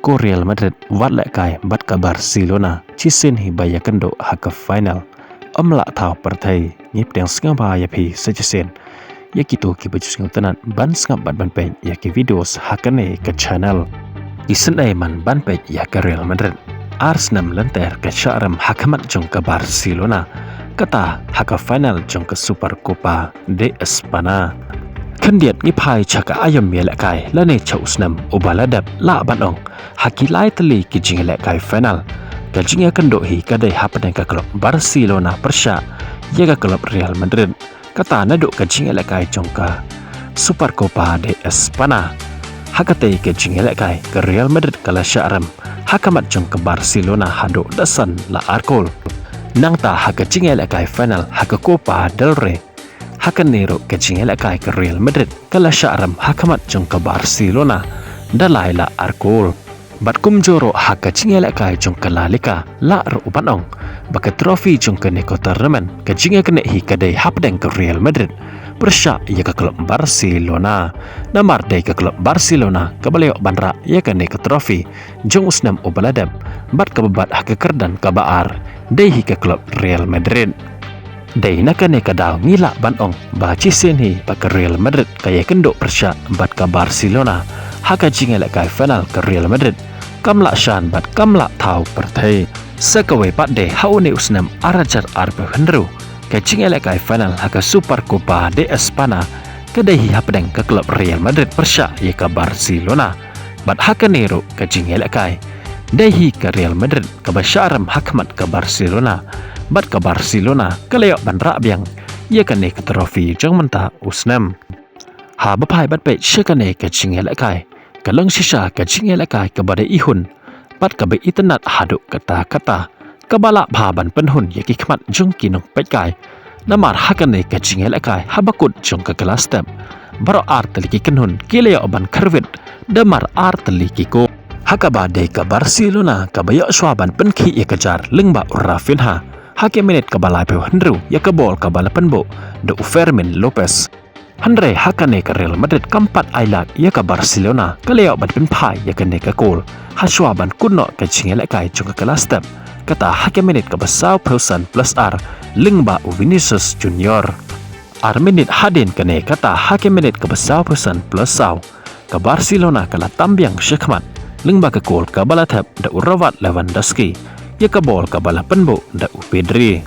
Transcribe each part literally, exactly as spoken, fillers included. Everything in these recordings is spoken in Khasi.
Ko Real Madrid wat lehkai bad ka Barcelona shisien hi ba ïakynduh ha ka final. Ym lah thaw pyrthei, ngi pdiang sngewbha ïa phi sa shisien. Ïa kito kiba ju sngewtynnat ban sngap bad ban peit ïa ki videos ha kane ka channel. Isynei man ban peit ïa ka Real Madrid. Ar snem lynter ka shah rem ha khmat jong ka Barcelona, kata ha ka final jong ka Super Copa de España. Khyndiat ngi phai sha ka aïom ïalehkai lane sha u snem uba la dep, lah ban ong ha ki lai tylli ki jingïalehkai final, ka jingïakynduh hi ka dei hapdeng ka klub Barcelona pyrshah ïa ka klub Real Madrid. Kata naduh ka jingïalehkai jong ka Super Copa de España. Ha katei ka jingïalehkai ka Real Madrid ka la shah rem ha khmat jong ka Barcelona haduh da san la ar kol. Nangta ha ka jingïalehkai final ha ka Copa del Rey, ha kane ruh ka jingïalehkai ka Real Madrid ka la shah rem ha khmat jong ka Barcelona da lai la ar kol. Bad kumjuh ruh ha ka jingïalehkai jong ka La Liga, lah ruh ban ong ba ka trophy jong kane ka tournament ka jingïaknieh hi ka dei hapdeng ka Real Madrid pyrshah ïa ka klub Barcelona. Namar dei ka klub Barcelona kaba la ïoh ban rah ïa kane ka trophy jong u snem uba la dep, bad kaba bat ha ka kyrdan kaba ar dei hi ka klub Real Madrid. Dei na kane ka daw ngi lah ban ong ba shisien hi ba ka Real Madrid ka ïakynduh pyrshah bad ka Barcelona ha ka jingïalehkai final. Ka Real Madrid kam lah shan bad kam lah thaw pyrthei. Sa kawei pat de, ha une u snem ar hajar arphew hynriew, ka jingïalehkai final ha ka Super Copa de España ka dei hi hapdeng ka klub Real Madrid pyrshah ïa ka Barcelona. Bad ha kane ruh ka jingïalehkai dei hi ka Real Madrid kaba shah rem ha khmat ka Barcelona, bad ka Barcelona ka la ïoh ban rah biang ïa kane ka trophy jong mynta u snem. Haba phai bad peit sha kane ka jingïalehkai, ka long shisha ka jingïalehkai kaba dei ihun bad kaba itynnat haduh katta katta, kaba lah bha ban pynhun ïa ki khmat jong ki nongpeitkai. Namar ha kane ka jingïalehkai, haba kut jong ka kylla step, baroh ar tylli ki kynhun ki la ïoh ban khyrwit da mar ar tylli ki kol. Ha kaba dei ka Barcelona kaba ïoh shuwa ban pynkhih ïa ka jar lyngba u Raphinha ha ka minit kaba laiphew hynriew ïa ka bol kaba la pynbuh da u Fermin Lopez. Hynrei ha kane ka Real Madrid kam pat ailad ïa ka Barcelona, ka la ïoh ban pynphai ïa kane ka kol ha shuwa ban kut noh ka jingïalehkai jong ka kylla step, kata ha ka minit kaba sawphew san plus ar lyngba u Vinicius Junior. Ar minit hadien kane, kata ha ka minit kaba sawphew san plus saw, ka Barcelona ka la tam biang sha khmat lyngba ka kol kaba la thep da u Robert Lewandowski ïa ka bol kaba la pynbuh da u Pedri.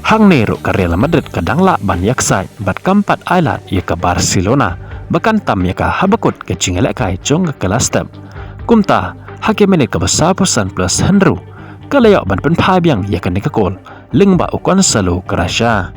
Hangne ruh ka Real Madrid ka dang lah ban ïaksaid bad kam pat ailad ïa ka Barcelona ba kan tam ïa ka haba kut ka jingïalehkai jong ka kylla step. Kumta ha ka minit kaba sawphew san plus hynriew, ka la ïoh ban pynphai biang ïa kane ka kol lyngba u Gonzalo Gracia.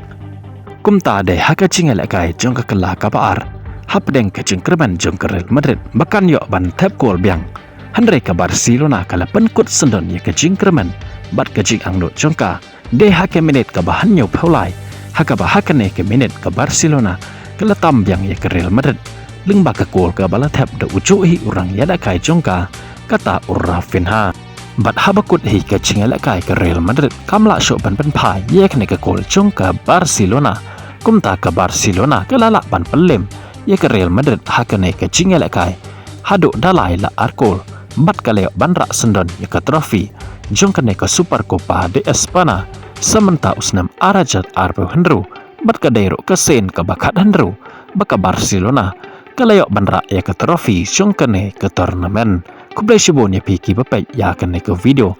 Kumta dei ha ka jingïalehkai jong ka kylla kaba ar hapdeng ka jingkyrmen jong ka Real Madrid ba kan ïoh ban thep kol biang. Hynrei ka Barcelona ka la pynkut syndon ïa ka jingkyrmen bad ka jingangnud jong ka dei ha ka minit kaba hynñiewphew lai, ha kaba ha kane ka minit ka Barcelona ka la tam biang ïa ka Real Madrid lyngba ka kol kaba la thep da u juh hi u rangïalehkai jong ka, kata u Raphinha. Bad haba kut hi ka jingïalehkai, ka Real Madrid kam lah shuh ban pynphai ïa kane ka kol jong ka Barcelona. Kumta ka Barcelona ka la lah ban pynlem ïa ka Real Madrid ha kane ka jingïalehkai haduh da lai la ar kol, bad ka la ïoh ban rah syndon ïa ka trophy jong kane ka Super Copa de España sa mynta u snem ar hajar arphew hynriew, bad ka dei ruh ka sien kaba khathynriew ba ka Barcelona ka la ïoh ban rah ïa ka trophy jong kane ka tournament. Khublei shibun ïa phi kiba peit ïa kane ka video.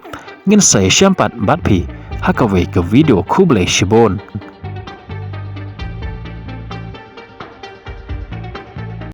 Ngin sa ïashem pat bad phi ha kawei ka video. Khublei shibun.